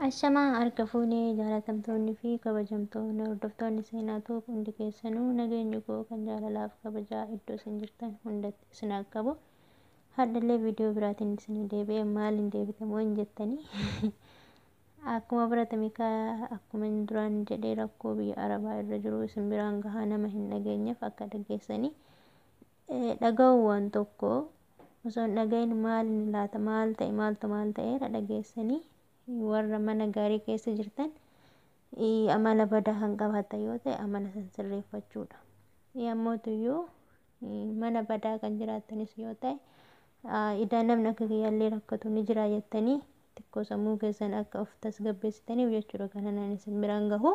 Ashamaa harka fuunee jaalatamtoonni fi kabajamtoonni hordoftoonni seenaa Tube hundi keessanuu nageenyi koo kan jaalalaaf kabajaa iddoo isin jirtan hundatti isin haa qabu. Hadhallee viidiyoo biraatiin isin deebi'ee maaliin deebitamoo hin jettanii, akkuma baratame akkuma duraan jedhee rakkoo biyya Arabaa irra jiru isin biraan gahaa, nama hin dhageenyeef akka dhageessanii. Dhaga'u waan tokko osoo hin dhagahin maaliin laata, maal ta'e, maaltu maal ta'eera dhageessanii, warra mana gaarii keessa jirtan amala badaa kan qabaatan yoo ta'e amala san sirreeffachuudha. Ammootuyyuu mana badaa kan jiraattanis yoo ta'e, idaa namni akka kiyyaallee rakkatu ni jira jettanii xiqqoo sammuu keessan akka of tasgabbeessitaniif jechuudha kana naan isin biraan gahu.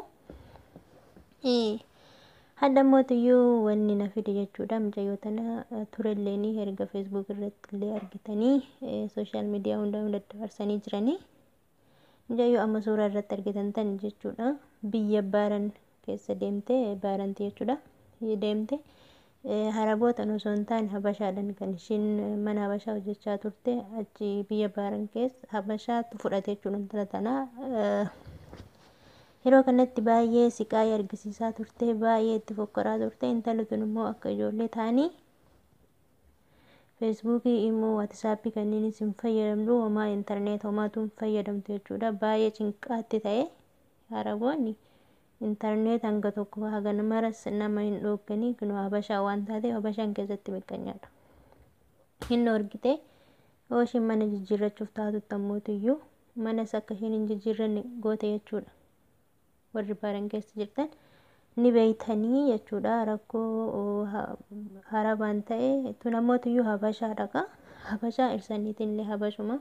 Hadha mootiyyuu wanni na fide jechuudha, mucayyoo tana turelleeni erga Facebook irratti illee argitanii, social media hundaa daddabarsanii jiranii. Mucayyoo amma suuraa irratti argitan tan jechuudha, biyya Baaran keessa deemte, Baaranti jechuudha deemte. Harabootaan osoo hin taane Habashaadhaan kan ishiin mana Habashaa hojjechaa turte, achi biyya Baaran keessa Habashaatu fudhate jechuudha intala tana. Yeroo kanatti baay'ee siqaayii argisiisaa turte, baay'ee itti fokkoraa turte. Intalli tun immoo akka ijoollee ta'anii Feesbuukii immoo WhatsAppii kanneenis hin fayyadamtu, homaa intarneet homaatu hin fayyadamtu jechuudha. Baay'ee cinqaatti ta'e. Haraboonni intarneet hanga tokko haga maras nama hin dhoogganii, kun Habashaa waan taateef Habashaan keessatti miqqanyaadha. Hin dhoorgite. Yoo ishiin mana jijjiirrachuuf taatutti ammootiyyuu manas akka isheen hin jijjiirranne goote jechuudha. Warri Baaran keessa jirtan ni beeytanii jechuudha. Rakkoo harabaan ta'e tun ammootiyyuu Habashaa dhaqa. Habashaa irsaniitiin illee Habashuma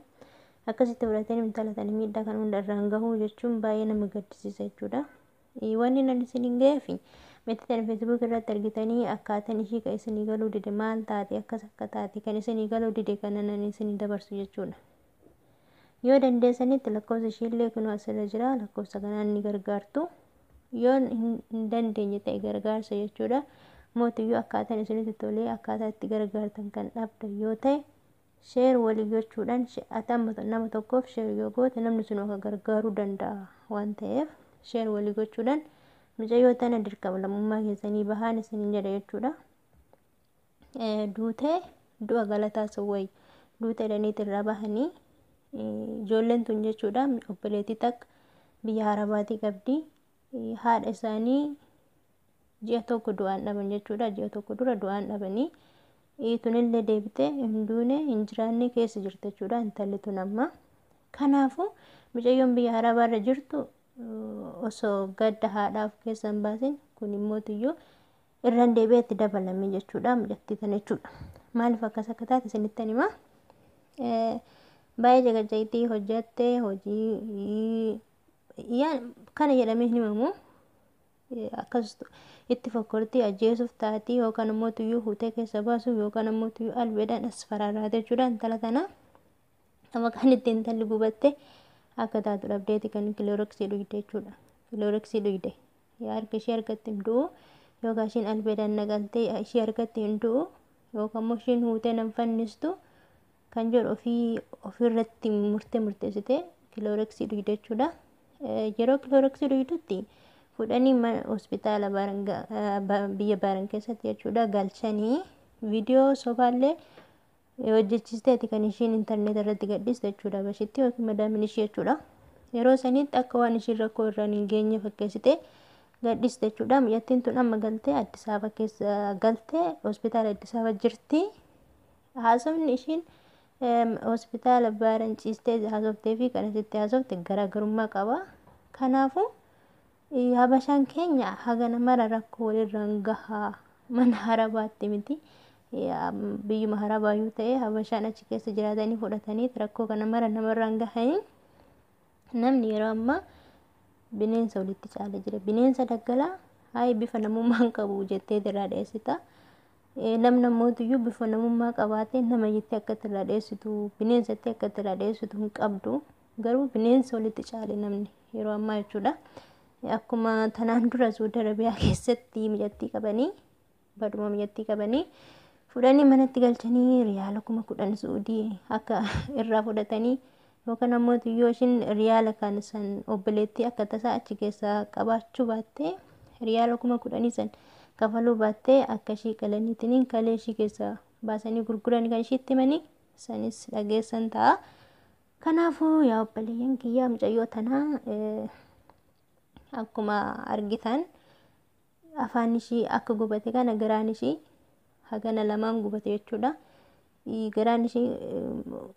akkasitti fudhatanii intala tana miidhaa kan hunda irraan gahuu jechuun baay'ee nama gaddisiisa jechuudha. Wanni nan isin hin ga'eefi miti tan Facebook irratti argitanii akkaataan ishii kan isinii galuu dide, maal taate, akkas akka taate kan isinii galuu dide kana nan isinii dabarsu jechuudha. Yoo dandeessanitti lakkoofsa ishiillee kunoo asirra jira, lakkoofsa kanaan ni gargaartu. Yoo hin dandeenye ta'e gargaarsa jechuudha. Mootiyyuu akkaataan isinitti tolee akkaataa itti gargaartan kan dhabdan yoo ta'e, share walii gochuudhaan, ati amma nama tokkoof share yoo goote namni sun akka gargaaruu danda'a waan ta'eef, share walii gochuudhaan mucayyoo tana dirqama lammummaa keessanii bahaan isiniin jedha jechuudha. Duutee du'a galataa sun wayya. Duutee jedhaniit irraa bahanii. Ijoolleen tun jechuudha obboleettii takka biyya Arabaatii qabdi. Haadha isaanii ji'a tokko du'aan dhaban jechuudha. Ji'a tokko dura du'aan dhabanii. Tunillee deebitee hin duune, hin jiraanne, keessa jirti jechuudha intalli tun amma. Kanaafuu mucayyoon biyya Arabaarra jirtu osoo gadda haadhaa of keessa hin baasin, kun immootiyyuu irraan deebi'ee itti dabalame jechuudha mucattii tana jechuudha. Maaliif akkas akka taate isinitti himaa. Baay'ee jagajayitii hojjatte, hojii kana jedhamee hin himamu. Akkas itti fokkortii ajjeesuuf taatii yookaan immoo tuyyuu huutee keessa baasuuf yookaan immoo tuyyuu albeedhaan as faraaraate jechuudha intala tana. Amma kan itti intalli gubatte akka taatu dhabdeeti kan Cloroxii dhugde jechuudha. Cloroxii dhugde. Harka ishee harkatti hin du'u, yookaan ishiin albeedhaan naqaltee ishee harkatti hin du'u, yookaan immoo ishiin huutee nan fannistu kan jedhu ofii ofirratti murtee murteessitee Cloroxii dhugde jechuudha. Yeroo Cloroxii dhugdutti fuudhanii mana hospitaala biyya Baaran keessatti jechuudha galchanii, viidiyoo sobaallee hojjechiisteeti kan ishiin intarneet irratti gadhiiste jechuudha, bashitti yookiin madaamin ishii jechuudha. Yeroo sanitti akka waan ishiin rakkoo irraan hin geenye fakkeessitee gadhiiste jechuudha. Mucattiin tun amma galtee Addis Ababa keessa galtee hospitaala Addis Ababa jirti. Haasofni ishiin hospitaala Baaran ciistee haasoftee fi kan asitti haasofte garaagarummaa qaba. Kanaafuu Habashaan keenya hagana mara rakkoo walirraan gahaa, mana Harabaatti miti. Biyyuma Harabaayyuu ta'e Habashaan achi keessa jiraatanii fudhatanii rakkoo kana mara namarraan gahanii, namni yeroo ammaa bineensa walitti caalee jira. Bineensa daggalaa hayi bifa namummaa hin qabu jettee irraa dheessita. Namni ammootiyyuu bifa namummaa qabaatee nama jettee akka irraa dheessitu, bineensatti akka irraa dheessitu hin qabdu. Garuu bineensa walitti caale namni yeroo ammaa jechuudha. Akkuma tanaan dura Suudi Arabiyaa keessatti mucattii qabanii, baduma mucattii qabanii fudhanii manatti galchanii riyaala 10,000 Suudii akka irraa fudhatanii Yookaan ammoo yoo ishiin riyaala kan san obboleettii akka tasaa achi keessaa qabaachuu baattee, riyaala 10,000 san kafaluu baattee, akka ishii qalaniitiin kalee ishii keessaa baasanii gurguran kan ishiitti himanii sanis dhageessan ta'a. Kanaafuu yaa obboleeyyan kiyyaa, mucayyoo tanaa akkuma argitan afaan ishii akka gubate kana, garaan ishii hagana lamaan gubate jechuudha. Garaan ishii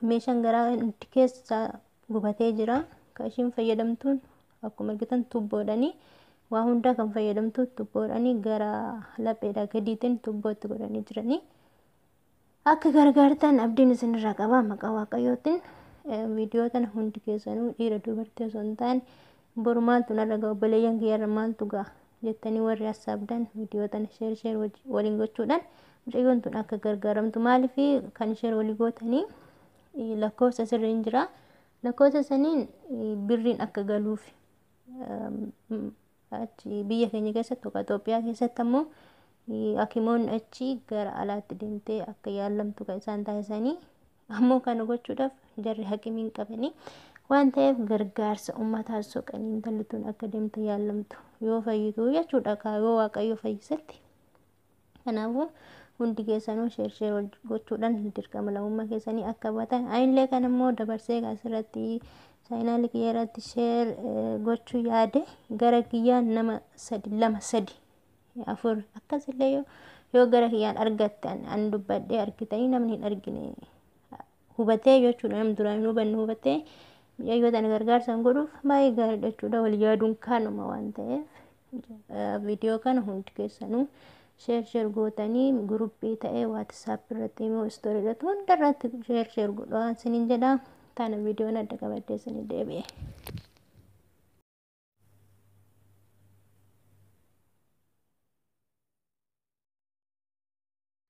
meeshaan garaa keessa gubatee jira. Kan ishiin fayyadamtuun akkuma argitan tubboodhani. Waa hundaa kan fayyadamtu tubboodhani, gara lapheedhaa gadiitiin tubbootti godhanii jiranii. Akka gargaartan abdiin isinirraa qaba maqaa Waaqayyootiin. Viidiyoo tana hundi keessanuu dhiira dubartii osoo hin taane, boru maaltu narra ga'a, obboleeyyan kiyyarra maaltu ga'a jettanii warri hassaabdan, viidiyoo tana share share waliin gochuudhaan mucayyoon tun akka gargaaramtu. Maaliif kan share walii gootanii lakkoofsa sirri hin jira, lakkoofsa saniin birriin akka galuuf. Achi biyya keenya keessatti yookaan Itoophiyaa keessatti ammoo hakimoonni achi gara alaatti deemtee akka yaalamtu kan isaan taasisanii, ammoo kana gochuudhaaf jarri hakimiin qabanii waan ta'eef, gargaarsa uummataa soqanii intalli tun akka deemte yaalamtu, yoo fayyitu jechuudha, yoo Waaqayyo fayyisetti. Kanaafuu hundi keessanuu share share gochuudhaan dirqama lammummaa keessanii akka baatan. Anillee kan immoo dabarsee asirratti chaanaalii kiyya irratti share gochuu yaade, gara kiyyaan nama sadi, lama, sadi, afur akkasillee yoo gara kiyyaan argattan, an dubbadhee argitanii, namni hin argine hubatee jechuudha, namni duraan hin hubanne hubatee mucayyoo tana gargaarsan godhuuf baay'ee gaariidha jechuudha. Wal yaaduun kanuma waan ta'eef, viidiyoo kana hundi keessanuu share share gootanii, guruppii ta'ee WhatsApp irratti immoo story irratti, hunda irratti share share godhaa isiniin jedha. Tana viidiyoon adda qabadhee isinii deebi'e.